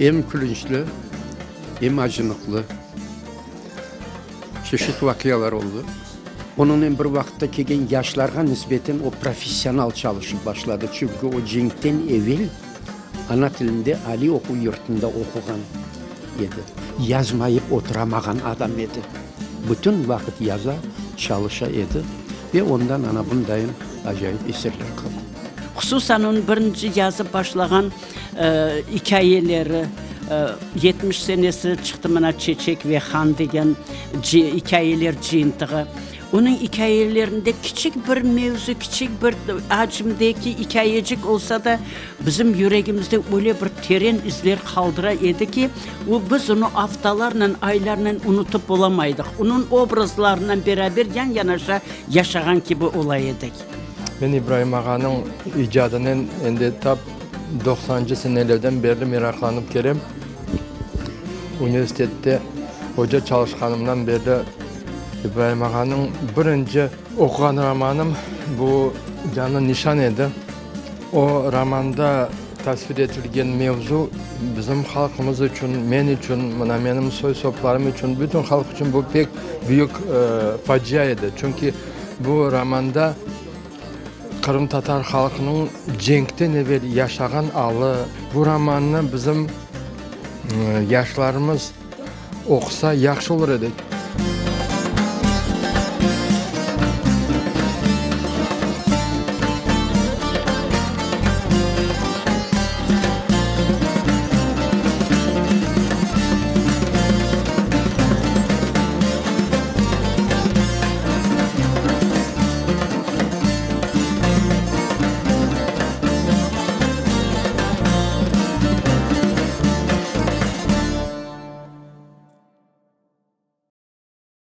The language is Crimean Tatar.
Em külünçli, em acınıqlı çeşit vaqialar oldı. Onıñnen bir vaqıtta kelgen yaşlarğa nisbeten o professional çalışıp başladı, çünki o cenkten evel ana tilinde aliy oquv yurtunda oquğan edi. Yazmayıp oturamağan adam edi. Bütün vaqıt yaza, çalışa edi ve ondan ana bundayın acayip eserler qaldı. Hususan onıñ birinci yazıp başlağan ikâyeleri, 70 senesi çıqtı mına Çeçek ve han degen ikâyeler cıyıntığı. Onıñ ikâyelerinde kiçik bir mevzu, kiçik bir acımdaki ikâyecik olsa da, bizim yüregimizde öyle bir teren izler qaldıra edi ki, o, biz onı aftalarnen, aylarnen unutıp olamaydıq. Onıñ obrazlarınen beraber yan-yanaşa yaşağan kibi ola edik. Men İbraim ağanıñ icadınen endi tap doqsancı senelerden berli meraqlanıp kelem. Universitette oca çalışqanımdan berli İbraim ağanıñ birinci oquğan romanım bu Canlı nişan edi. O romanda tasvir etilgen mevzu bizim halqımız içün, men içün, mına menim soy-soplarım içün, bütün halq içün bu pek büyük facia edi. Çünki bu romanda qırımtatar halqınıñ cenkten evel yaşağan alı. Bu romannı bizim yaşlarımız oqusa yahşı olur edi.